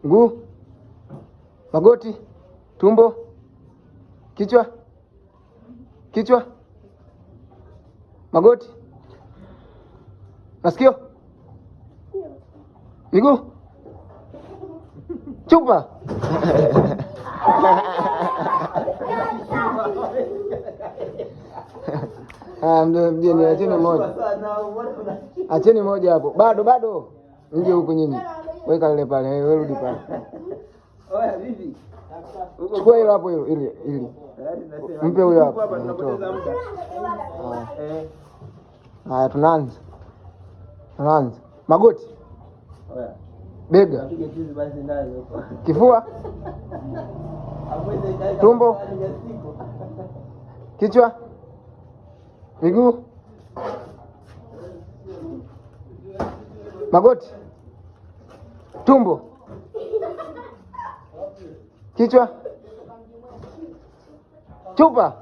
Mguu, magoti, tumbo, kichwa, kichwa, magoti, masikio, miguu, chupa. Ah, mjeni, acheni moja, acheni moja hapo, bado bado, mje huku nyinyi, weka lile pale, wewe rudi pale. Chukua hilo hapo, hilo ili ili mpe huyo hapo. Haya, tunaanza, tunaanza. Magoti, bega, kifua, tumbo, kichwa, miguu, magoti, tumbo, kichwa, chupa.